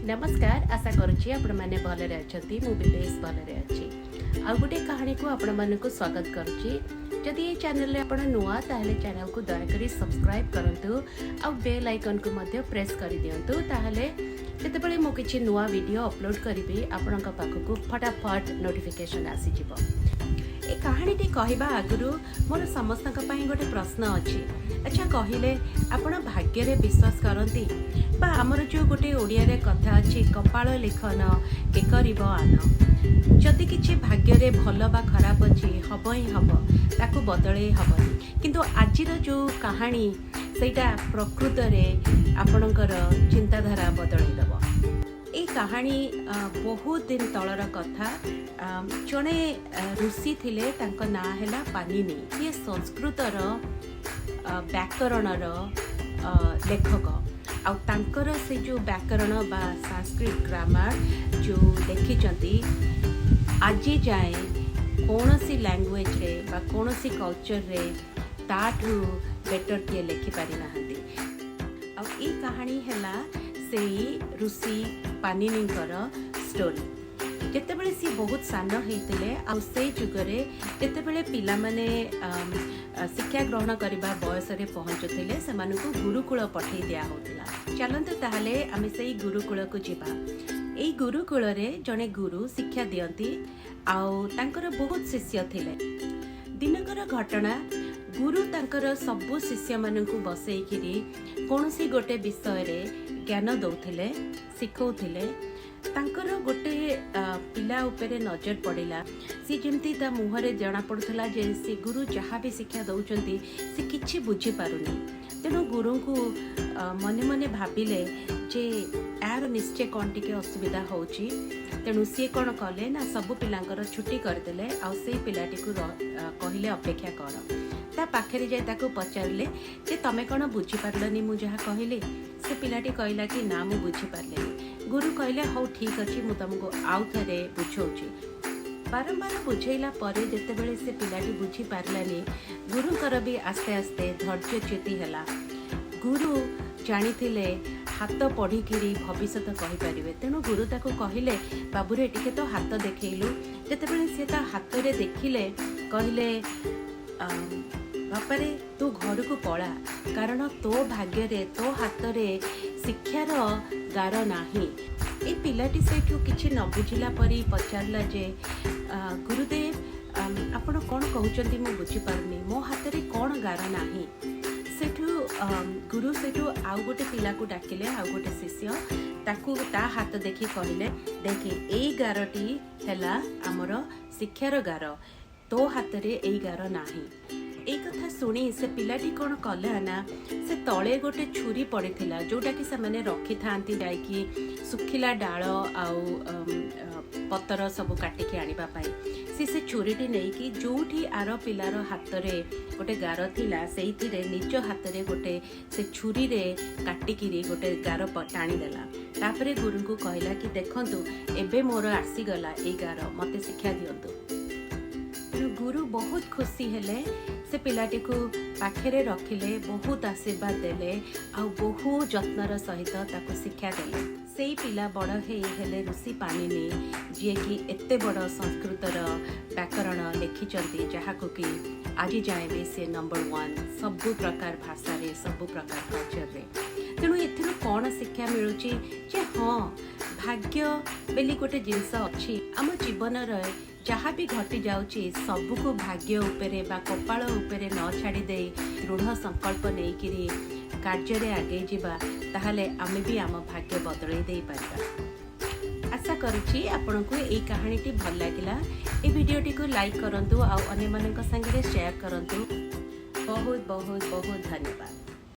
ନମସ୍କାର, ଆଶା କରୁଛି ଆପଣମାନେ ଭଲରେ ଅଛନ୍ତି। ମୁଁ ବି ବେଶ ଭଲରେ ଅଛି। ଆଉ ଗୋଟେ କାହାଣୀକୁ ଆପଣମାନଙ୍କୁ ସ୍ୱାଗତ କରୁଛି। ଯଦି ଏଇ ଚ୍ୟାନେଲରେ ଆପଣ ନୂଆ, ତାହେଲେ ଚ୍ୟାନେଲକୁ ଦୟାକରି ସବସ୍କ୍ରାଇବ୍ କରନ୍ତୁ ଆଉ ବେଲ୍ ଆଇକନ୍କୁ ମଧ୍ୟ ପ୍ରେସ୍ କରିଦିଅନ୍ତୁ। ତାହେଲେ ଯେତେବେଳେ ମୁଁ କିଛି ନୂଆ ଭିଡ଼ିଓ ଅପଲୋଡ଼ କରିବି, ଆପଣଙ୍କ ପାଖକୁ ଫଟାଫଟ ନୋଟିଫିକେସନ୍ ଆସିଯିବ। ଏ କାହାଣୀଟି କହିବା ଆଗରୁ ମୋର ସମସ୍ତଙ୍କ ପାଇଁ ଗୋଟେ ପ୍ରଶ୍ନ ଅଛି। ଆଚ୍ଛା କହିଲେ, ଆପଣ ଭାଗ୍ୟରେ ବିଶ୍ୱାସ କରନ୍ତି? ବା ଆମର ଯେଉଁ ଗୋଟେ ଓଡ଼ିଆରେ କଥା ଅଛି, "କପାଳ ଲିଖନ କେ କରିବ ଆନ"। ଯଦି କିଛି ଭାଗ୍ୟରେ ଭଲ ବା ଖରାପ ଅଛି, ହବ ହିଁ ହବ, ତାକୁ ବଦଳେଇ ହବନି। କିନ୍ତୁ ଆଜିର ଯେଉଁ କାହାଣୀ, ସେଇଟା ପ୍ରକୃତରେ ଆପଣଙ୍କର ଚିନ୍ତାଧାରା ବଦଳେଇ ଦେବ। ଏଇ କାହାଣୀ ବହୁତ ଦିନ ତଳର କଥା। ଜଣେ ଋଷି ଥିଲେ, ତାଙ୍କ ନାଁ ହେଲା ପାନିନି। ସିଏ ସଂସ୍କୃତର ବ୍ୟାକରଣର ଲେଖକ। ଆଉ ତାଙ୍କର ସେ ଯେଉଁ ବ୍ୟାକରଣ ବା ସାଂସ୍କ୍ରିଟ ଗ୍ରାମାର ଯେଉଁ ଲେଖିଛନ୍ତି, ଆଜି ଯାଏଁ କୌଣସି ଲାଙ୍ଗୁଏଜରେ ବା କୌଣସି କଲଚରରେ ତାଠୁ ବେଟର କିଏ ଲେଖିପାରିନାହାନ୍ତି। ଆଉ ଏଇ କାହାଣୀ ହେଲା ସେଇ ଋଷି ପାନିନିଙ୍କର ଷ୍ଟୋରି, ଯେତେବେଳେ ସିଏ ବହୁତ ସାନ ହେଇଥିଲେ। ଆଉ ସେଇ ଯୁଗରେ ଯେତେବେଳେ ପିଲାମାନେ ଶିକ୍ଷା ଗ୍ରହଣ କରିବା ବୟସରେ ପହଞ୍ଚୁଥିଲେ, ସେମାନଙ୍କୁ ଗୁରୁକୁଳ ପଠେଇ ଦିଆ ହେଉଥିଲା। ଚାଲନ୍ତୁ ତାହେଲେ ଆମେ ସେଇ ଗୁରୁକୁଳକୁ ଯିବା। ଏଇ ଗୁରୁକୁଳରେ ଜଣେ ଗୁରୁ ଶିକ୍ଷା ଦିଅନ୍ତି ଆଉ ତାଙ୍କର ବହୁତ ଶିଷ୍ୟ ଥିଲେ। ଦିନକର ଘଟଣା, ଗୁରୁ ତାଙ୍କର ସବୁ ଶିଷ୍ୟମାନଙ୍କୁ ବସେଇକିରି କୌଣସି ଗୋଟେ ବିଷୟରେ ଜ୍ଞାନ ଦଉଥିଲେ, ଶିଖଉଥିଲେ। ତାଙ୍କର ଗୋଟେ ପିଲା ଉପରେ ନଜର ପଡ଼ିଲା। ସିଏ ଯେମିତି ତା ମୁହଁରେ ଜଣାପଡ଼ୁଥିଲା ଯେ ସେ ଗୁରୁ ଯାହା ବି ଶିକ୍ଷା ଦଉଛନ୍ତି, ସେ କିଛି ବୁଝିପାରୁନି। ତେଣୁ ଗୁରୁଙ୍କୁ ମନେ ମନେ ଭାବିଲେ ଯେ ଏହାର ନିଶ୍ଚୟ କ'ଣ ଟିକେ ଅସୁବିଧା ହେଉଛି। ତେଣୁ ସିଏ କ'ଣ କଲେ ନା, ସବୁ ପିଲାଙ୍କର ଛୁଟି କରିଦେଲେ ଆଉ ସେଇ ପିଲାଟିକୁ କହିଲେ, "ଅପେକ୍ଷା କର।" ତା ପାଖରେ ଯାଇ ତାକୁ ପଚାରିଲେ ଯେ ତମେ କ'ଣ ବୁଝିପାରିଲନି ମୁଁ ଯାହା କହିଲି? ସେ ପିଲାଟି କହିଲା କି ନା, ମୁଁ ବୁଝିପାରିଲିନି। ଗୁରୁ କହିଲେ, "ହଉ, ଠିକ୍ ଅଛି, ମୁଁ ତମକୁ ଆଉ ଥରେ ବୁଝଉଛି।" ବାରମ୍ବାର ବୁଝେଇଲା ପରେ ଯେତେବେଳେ ସେ ପିଲାଟି ବୁଝିପାରିଲାନି, ଗୁରୁଙ୍କର ବି ଆସ୍ତେ ଆସ୍ତେ ଧୈର୍ଯ୍ୟଚ୍ୟୁତି ହେଲା। ଗୁରୁ ଜାଣିଥିଲେ ହାତ ପଢ଼ିକିରି ଭବିଷ୍ୟତ କହିପାରିବେ। ତେଣୁ ଗୁରୁ ତାକୁ କହିଲେ, "ବାବୁରେ, ଟିକେ ତୋ ହାତ ଦେଖେଇଲୁ।" ଯେତେବେଳେ ସେ ତା ହାତରେ ଦେଖିଲେ, କହିଲେ, "ବାପାରେ, ତୁ ଘରକୁ ପଳା, କାରଣ ତୋ ଭାଗ୍ୟରେ ତୋ ହାତରେ ଶିକ୍ଷାର ଗାର ନାହିଁ।" ଏ ପିଲାଟି ସେଇଠୁ କିଛି ନ ବୁଝିଲା ପରି ପଚାରିଲା ଯେ "ଗୁରୁଦେବ, ଆପଣ କ'ଣ କହୁଛନ୍ତି ମୁଁ ବୁଝିପାରୁନି। ମୋ ହାତରେ କ'ଣ ଗାର ନାହିଁ?" ସେଠୁ ଗୁରୁ ସେଠୁ ଆଉ ଗୋଟେ ପିଲାକୁ ଡାକିଲେ, ଆଉ ଗୋଟେ ଶିଷ୍ୟ। ତାକୁ ତା ହାତ ଦେଖି କହିଲେ, "ଦେଖେ, ଏଇ ଗାରଟି ହେଲା ଆମର ଶିକ୍ଷାର ଗାର। ତୋ ହାତରେ ଏଇ ଗାର ନାହିଁ।" ଏଇ କଥା ଶୁଣି ସେ ପିଲାଟି କ'ଣ କଲା ନା, ସେ ତଳେ ଗୋଟେ ଛୁରୀ ପଡ଼ିଥିଲା, ଯୋଉଟାକି ସେମାନେ ରଖିଥାନ୍ତି ଯାଇକି ଶୁଖିଲା ଡାଳ ଆଉ ପତର ସବୁ କାଟିକି ଆଣିବା ପାଇଁ। ସେ ଛୁରୀଟି ନେଇକି ଯୋଉଠି ଆର ପିଲାର ହାତରେ ଗୋଟେ ଗାର ଥିଲା, ସେଇଥିରେ ନିଜ ହାତରେ ଗୋଟେ ସେ ଛୁରୀରେ କାଟିକିରି ଗୋଟେ ଗାର ଟାଣିଦେଲା। ତାପରେ ଗୁରୁଙ୍କୁ କହିଲା କି ଦେଖନ୍ତୁ, ଏବେ ମୋର ଆସିଗଲା ଏଇ ଗାର, ମତେ ଶିକ୍ଷା ଦିଅନ୍ତୁ। ତେଣୁ ଗୁରୁ ବହୁତ ଖୁସି ହେଲେ। ସେ ପିଲାଟିକୁ ପାଖରେ ରଖିଲେ, ବହୁତ ଆଶୀର୍ବାଦ ଦେଲେ ଆଉ ବହୁ ଯତ୍ନର ସହିତ ତାକୁ ଶିକ୍ଷା ଦେଲେ। ସେଇ ପିଲା ବଡ଼ ହେଇ ହେଲେ ଋଷି ପାଣିନି, ଯିଏକି ଏତେ ବଡ଼ ସଂସ୍କୃତର ବ୍ୟାକରଣ ଲେଖିଛନ୍ତି, ଯାହାକୁ କି ଆଜି ଯାଏଁ ବି ସେ ନମ୍ବର ୱାନ୍ ସବୁ ପ୍ରକାର ଭାଷାରେ, ସବୁ ପ୍ରକାର କଲଚରରେ। ତେଣୁ ଏଥିରୁ କ'ଣ ଶିକ୍ଷା ମିଳୁଛି ଯେ ହଁ, ଭାଗ୍ୟ ବୋଲି ଗୋଟେ ଜିନିଷ ଅଛି। ଆମ ଜୀବନରେ ଯାହା ବି ଘଟି ଯାଉଛି, ସବୁକୁ ଭାଗ୍ୟ ଉପରେ ବା କପାଳ ଉପରେ ନ ଛାଡ଼ି ଦେଇ ଦୃଢ଼ ସଂକଳ୍ପ ନେଇକିରି କାର୍ଯ୍ୟରେ ଆଗେଇ ଯିବା, ତାହେଲେ ଆମେ ବି ଆମ ଭାଗ୍ୟ ବଦଳେଇ ଦେଇପାରିବା। ଆଶା କରୁଛି ଆପଣଙ୍କୁ ଏଇ କାହାଣୀଟି ଭଲ ଲାଗିଲା। ଏ ଭିଡ଼ିଓଟିକୁ ଲାଇକ୍ କରନ୍ତୁ ଆଉ ଅନ୍ୟମାନଙ୍କ ସାଙ୍ଗରେ ସେୟାର କରନ୍ତୁ। ବହୁତ ବହୁତ ବହୁତ ଧନ୍ୟବାଦ।